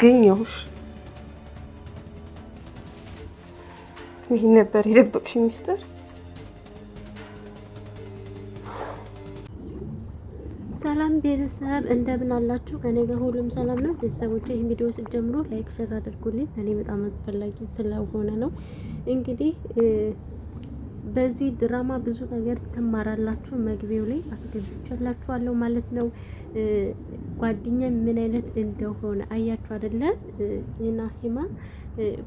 አገኘሁሽ። ይህ ነበር የደበቅሽ ሚስጥር። ሰላም ቤተሰብ እንደምን አላችሁ? ከኔ ጋር ሁሉም ሰላም ነው። ቤተሰቦች ይህን ቪዲዮ ስትጀምሩ like፣ share አድርጉልኝ። እኔ በጣም አስፈላጊ ስለሆነ ነው። እንግዲህ በዚህ ድራማ ብዙ ነገር ትማራላችሁ። መግቢያው ላይ አስገብቼላችኋለሁ ማለት ነው። ጓደኛ ምን አይነት እንደሆነ አያችሁ አይደለ? የናሂማ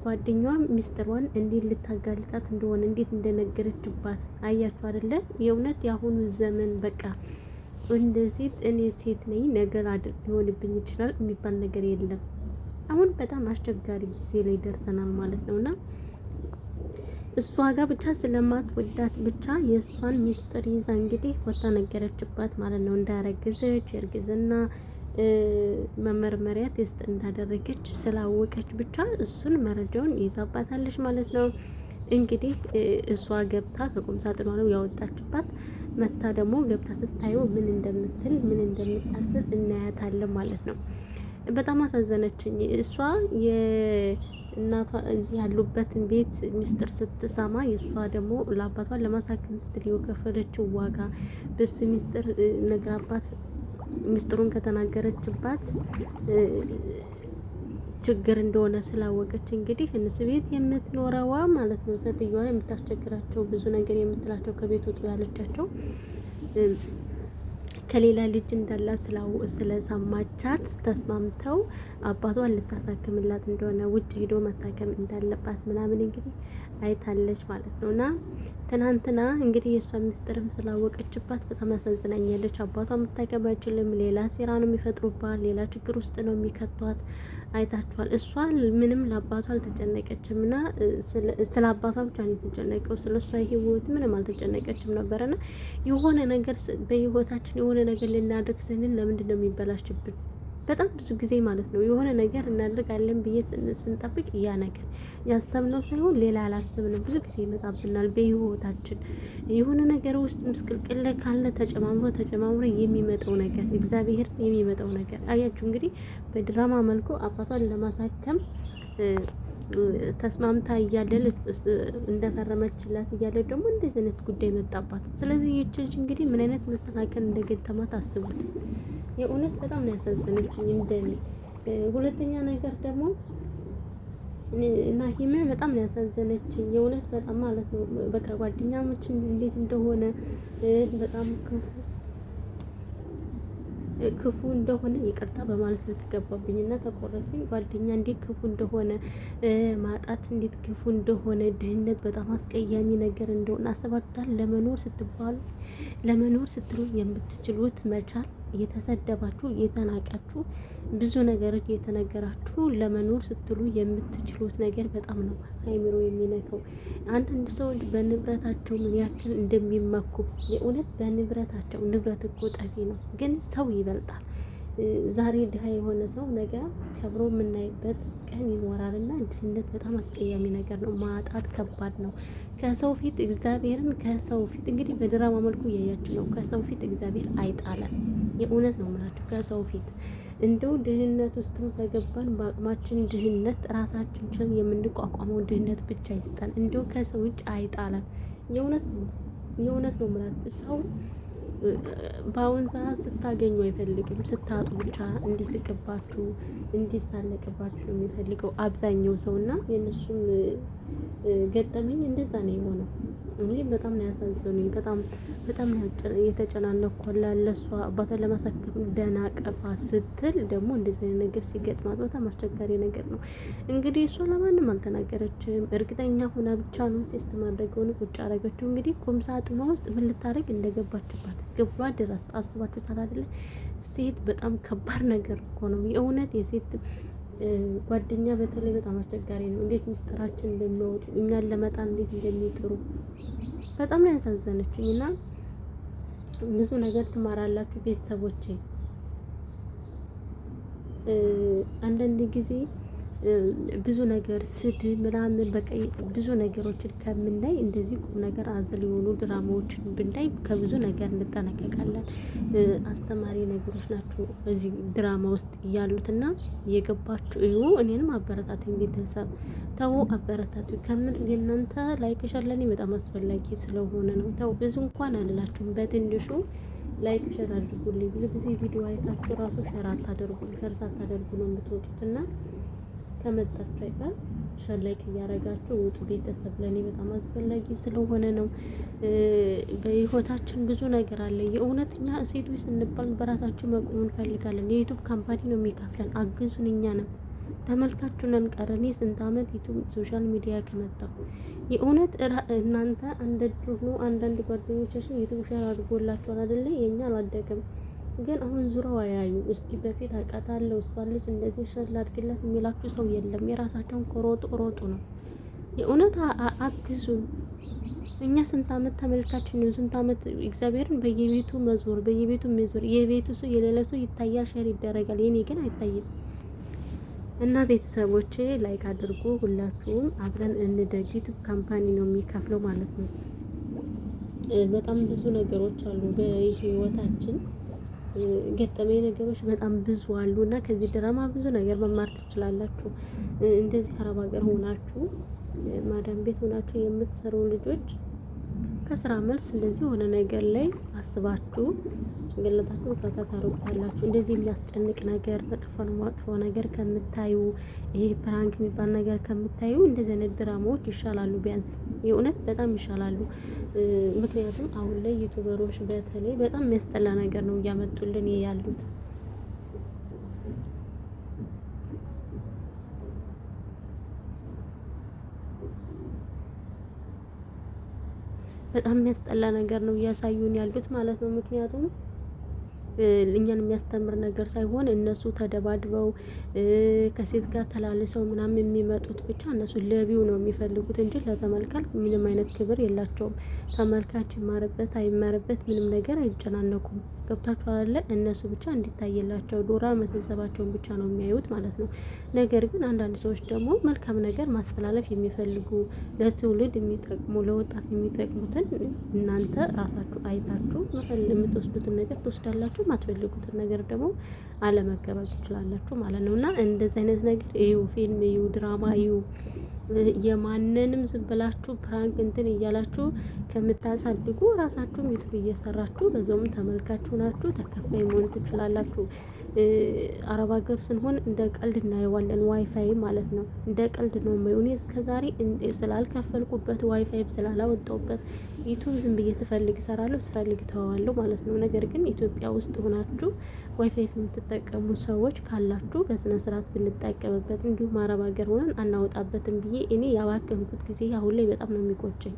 ጓደኛዋ ሚስጥሯን እንዴት ልታጋልጣት እንደሆነ እንዴት እንደነገረችባት አያችሁ አይደለ? የእውነት የአሁኑ ዘመን በቃ እንደ ሴት እኔ ሴት ነኝ ነገር ሊሆንብኝ ይችላል የሚባል ነገር የለም። አሁን በጣም አስቸጋሪ ጊዜ ላይ ደርሰናል ማለት ነውና እሷ ጋር ብቻ ስለማትወዳት ብቻ የእሷን ሚስጥር ይዛ እንግዲህ ወታ ነገረችባት ማለት ነው። እንዳረገዘች የእርግዝና መመርመሪያ test እንዳደረገች ስላወቀች ብቻ እሱን መረጃውን ይዛባታለች ማለት ነው። እንግዲህ እሷ ገብታ ከቁም ሳጥኗ ነው ያወጣችባት። መታ ደግሞ ገብታ ስታየው ምን እንደምትል ምን እንደምታስብ እናያታለን ማለት ነው። በጣም አሳዘነችኝ እሷ እናቷ እዚህ ያሉበትን ቤት ሚስጥር ስትሰማ የእሷ ደግሞ ለአባቷን ለማሳከም ስትል የከፈለችው ዋጋ በሱ ሚስጥር ነግራባት ሚስጥሩን ከተናገረችባት ችግር እንደሆነ ስላወቀች እንግዲህ እነሱ ቤት የምትኖረዋ ማለት ነው ሴትዮዋ የምታስቸግራቸው ብዙ ነገር የምትላቸው ከቤት ውጡ ያለቻቸው ከሌላ ልጅ እንዳላ ስለሰማቻት ተስማምተው አባቷን ልታሳክምላት እንደሆነ ውጭ ሂዶ መታከም እንዳለባት ምናምን እንግዲህ አይታለች ማለት ነው። እና ትናንትና እንግዲህ የእሷ ሚስጥርም ስላወቀችባት በጣም ያሳዝናኛለች። አባቷ መታከም አይችልም። ሌላ ሴራ ነው የሚፈጥሩባት፣ ሌላ ችግር ውስጥ ነው የሚከቷት። አይታችኋል። እሷ ምንም ለአባቷ አልተጨነቀችም እና ስለ አባቷ ብቻ ነው የተጨነቀው። ስለ እሷ ህይወት ምንም አልተጨነቀችም ነበረና የሆነ ነገር በህይወታችን የሆነ ነገር ልናደርግ ስንል ለምንድን ነው የሚበላሽብን? በጣም ብዙ ጊዜ ማለት ነው የሆነ ነገር እናደርጋለን ብዬ ስንጠብቅ ያ ነገር ያሰብነው ሳይሆን ሌላ ያላሰብነው ብዙ ጊዜ ይመጣብናል። በህይወታችን የሆነ ነገር ውስጥ ምስቅልቅል ካለ ተጨማምሮ ተጨማምሮ የሚመጣው ነገር እግዚአብሔር የሚመጣው ነገር አያችሁ። እንግዲህ በድራማ መልኩ አባቷን ለማሳከም ተስማምታ እያለ እንደፈረመችላት እያለ ደግሞ እንደዚህ አይነት ጉዳይ መጣባት። ስለዚህ ይህች ልጅ እንግዲህ ምን አይነት መስተካከል እንደገጠማት አስቡት። የእውነት በጣም ነው ያሳዘነችኝ እንደኔ። ሁለተኛ ነገር ደግሞ ናሂም በጣም ነው ያሳዘነችኝ የእውነት በጣም ማለት ነው። በቃ ጓደኛሞች እንዴት እንደሆነ በጣም ክፉ ክፉ እንደሆነ ይቅርታ በማለት ልትገባብኝ እና ተቆረጥኝ። ጓደኛ እንዴት ክፉ እንደሆነ ማጣት እንዴት ክፉ እንደሆነ ድህነት በጣም አስቀያሚ ነገር እንደሆነ አስባችሁታል? ለመኖር ስትባሉ ለመኖር ስትሉ የምትችሉት መቻል እየተሰደባችሁ እየተናቃችሁ ብዙ ነገሮች እየተነገራችሁ ለመኖር ስትሉ የምትችሉት ነገር በጣም ነው አይምሮ የሚነካው። አንዳንድ ሰዎች በንብረታቸው ምን ያክል እንደሚመኩ የእውነት በንብረታቸው ንብረት እኮ ጠፊ ነው፣ ግን ሰው ይበልጣል። ዛሬ ድሃ የሆነ ሰው ነገ ከብሮ የምናይበት ቀን ይኖራል እና ድህነት በጣም አስቀያሚ ነገር ነው። ማጣት ከባድ ነው። ከሰው ፊት እግዚአብሔርን ከሰው ፊት እንግዲህ በድራማ መልኩ እያያችሁ ነው። ከሰው ፊት እግዚአብሔር አይጣለም። የእውነት ነው የምላችሁ ከሰው ፊት እንደው ድህነት ውስጥም ከገባን በአቅማችን ድህነት ራሳችን ችለን የምንቋቋመው ድህነት ብቻ ይስጠን። እንደው ከሰው ውጭ አይጣለም። የእውነት የእውነት ነው የምላችሁ ሰው በአሁን ሰዓት ስታገኙ አይፈልግም። ስታጡ ብቻ እንዲስቅባችሁ እንዲሳለቅባችሁ ነው የሚፈልገው አብዛኛው ሰው እና የእነሱም ገጠመኝ እንደዛ ነው የሆነው። እኔ በጣም ነው ያሳዘኑኝ። በጣም በጣም ነው የተጨናነኩ። ለእሷ አባቷን ለማሳከም ደህና ቀፋ ስትል ደግሞ እንደዚህ አይነት ነገር ሲገጥማት በጣም አስቸጋሪ ነገር ነው። እንግዲህ እሷ ለማንም አልተናገረችም። እርግጠኛ ሆና ብቻ ነው test ማድረገውን ቁጭ አረገችው። እንግዲህ ቁም ሳጥኗ ውስጥ ምን ልታደርግ እንደገባችባት ግቧ ድረስ አስባችሁታል አይደለ? ሴት በጣም ከባድ ነገር እኮ ነው የእውነት የሴት ጓደኛ በተለይ በጣም አስቸጋሪ ነው። እንዴት ምስጢራችን እንደሚያወጡ እኛን ለመጣል እንዴት እንደሚጥሩ በጣም ነው ያሳዘነችኝ። እና ብዙ ነገር ትማራላችሁ ቤተሰቦቼ። አንዳንድ ጊዜ ብዙ ነገር ስድ ምናምን በቃ ብዙ ነገሮችን ከምናይ እንደዚህ ቁም ነገር አዘል የሆኑ ድራማዎችን ብናይ ከብዙ ነገር እንጠነቀቃለን። አስተማሪ ነገሮች ናቸው በዚህ ድራማ ውስጥ ያሉትና እየገባችሁ እዩ። እኔንም አበረታቱኝ ቤተሰብ ተው፣ አበረታቱኝ። ከምን የእናንተ like share ለኔ በጣም አስፈላጊ ስለሆነ ነው። ተው ብዙ እንኳን አልላችሁም፣ በትንሹ like share አድርጉልኝ። ብዙ ጊዜ ቪዲዮ አይታችሁ ራሱ share አታደርጉ፣ share ሳታደርጉ ነው የምትወጡትና ከመጣችሁ አይቀር share like እያደረጋችሁ ውጡ። ቤተሰብ ለእኔ በጣም አስፈላጊ ስለሆነ ነው። በህይወታችን ብዙ ነገር አለ። የእውነተኛ ሴቶች ስንባል በራሳችን መቆም እንፈልጋለን። የ YouTube company ነው የሚከፍለን። አግዙን፣ እኛንም ተመልካቹን አንቀር። እኔ ስንት አመት YouTube social media ከመጣሁ የእውነት እናንተ አንድ ነው። አንዳንድ ጓደኞቻችን YouTube share አድርጎላችኋል አይደለ? የኛ አላደገም ግን አሁን ዙረው አያዩ። እስኪ በፊት አውቃታለሁ እሷ ልጅ እንደዚህ share ላድርግላት የሚላችሁ ሰው የለም። የራሳቸውን ከሮጡ ሮጡ ነው። የእውነት አግዙን። እኛ ስንት አመት ተመልካች ነው። ስንት አመት እግዚአብሔርን በየቤቱ መዞር በየቤቱ መዞር የቤቱ ሰው የሌለ ሰው ይታያል፣ share ይደረጋል። የኔ ግን አይታይም። እና ቤተሰቦቼ like አድርጉ። ሁላችሁም አብረን እንደግ። YouTube company ነው የሚከፍለው ማለት ነው። በጣም ብዙ ነገሮች አሉ በህይወታችን ገጠመኝ ነገሮች በጣም ብዙ አሉ እና ከዚህ ድራማ ብዙ ነገር መማር ትችላላችሁ። እንደዚህ አረብ ሀገር ሆናችሁ ማዳም ቤት ሆናችሁ የምትሰሩ ልጆች ከስራ መልስ እንደዚህ የሆነ ነገር ላይ አስባችሁ ጭንቅላታችሁን ፈታ ታደርጉታላችሁ። እንደዚህ የሚያስጨንቅ ነገር መጥፎ መጥፎ ነገር ከምታዩ ይሄ prank የሚባል ነገር ከምታዩ እንደዚህ አይነት ድራማዎች ይሻላሉ። ቢያንስ የእውነት በጣም ይሻላሉ። ምክንያቱም አሁን ላይ YouTuber ኦች በተለይ በጣም የሚያስጠላ ነገር ነው እያመጡልን ያሉት። በጣም የሚያስጠላ ነገር ነው እያሳዩን ያሉት ማለት ነው። ምክንያቱም እኛን የሚያስተምር ነገር ሳይሆን እነሱ ተደባድበው ከሴት ጋር ተላልሰው ምናምን የሚመጡት ብቻ እነሱ ለ view ነው የሚፈልጉት እንጂ ለተመልካች ምንም አይነት ክብር የላቸውም። ተመልካች ይማርበት አይማርበት ምንም ነገር አይጨናነቁም። ገብቷችኋል አይደለ? እነሱ ብቻ እንዲታየላቸው ዶላር መሰብሰባቸውን ብቻ ነው የሚያዩት ማለት ነው። ነገር ግን አንዳንድ ሰዎች ደግሞ መልካም ነገር ማስተላለፍ የሚፈልጉ ለትውልድ የሚጠቅሙ ለወጣት የሚጠቅሙትን እናንተ ራሳችሁ አይታችሁ የምትወስዱትን ነገር ትወስዳላችሁ፣ የማትፈልጉትን ነገር ደግሞ አለመቀበል ትችላላችሁ ማለት ነው። እና እንደዚህ አይነት ነገር እዩ፣ ፊልም እዩ፣ ድራማ እዩ። የማንንም ዝም ብላችሁ prank እንትን እያላችሁ ከምታሳድጉ ራሳችሁም YouTube እየሰራችሁ በዛውም ተመልካችሁ ናችሁ ተከፋይ መሆን ትችላላችሁ። አረብ ሀገር ስንሆን እንደ ቀልድ እናየዋለን፣ ዋይፋይ ማለት ነው። እንደ ቀልድ ነው የማየው። እኔ እስከዛሬ ስላልከፈልኩበት ዋይፋይ ስላላወጣሁበት YouTube ዝም ብዬ ስፈልግ እሰራለሁ፣ ስፈልግ ተዋዋለሁ ማለት ነው። ነገር ግን ኢትዮጵያ ውስጥ ሆናችሁ ዋይፋይ የምትጠቀሙ ሰዎች ካላችሁ በስነ ስርዓት ብንጠቀምበት፣ እንዲሁም አረብ ሀገር ሆነን አናወጣበትም ብዬ እኔ ያባከንኩት ጊዜ አሁን ላይ በጣም ነው የሚቆጨኝ።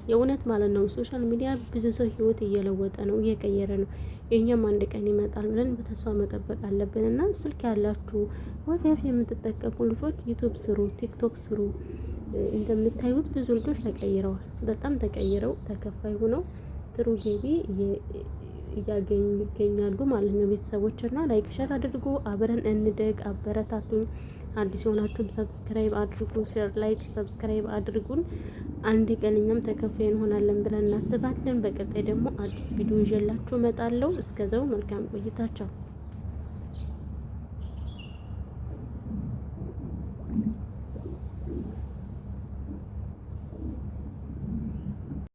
የእውነት ማለት ነው። social media ብዙ ሰው ህይወት እየለወጠ ነው፣ እየቀየረ ነው። የእኛም አንድ ቀን ይመጣል ብለን በተስፋ መጠበቅ አለብን። እና ስልክ ያላችሁ ዋይፋይ የምትጠቀሙ ልጆች YouTube ስሩ፣ TikTok ስሩ። እንደምታዩት ብዙ ልጆች ተቀይረዋል። በጣም ተቀይረው ተከፋይ ሆነው ጥሩ ገቢ እያገኙ ይገኛሉ ማለት ነው። ቤተሰቦች እና like share አድርጉ፣ አብረን እንደግ፣ አበረታቱኝ። አዲስ የሆናችሁም subscribe አድርጉ፣ share፣ like፣ subscribe አድርጉን። አንድ ቀን እኛም ተከፋይ እንሆናለን ብለን እናስባለን። በቀጣይ ደግሞ አዲስ ቪዲዮ ይዤላችሁ እመጣለሁ። እስከዛው መልካም ቆይታቸው።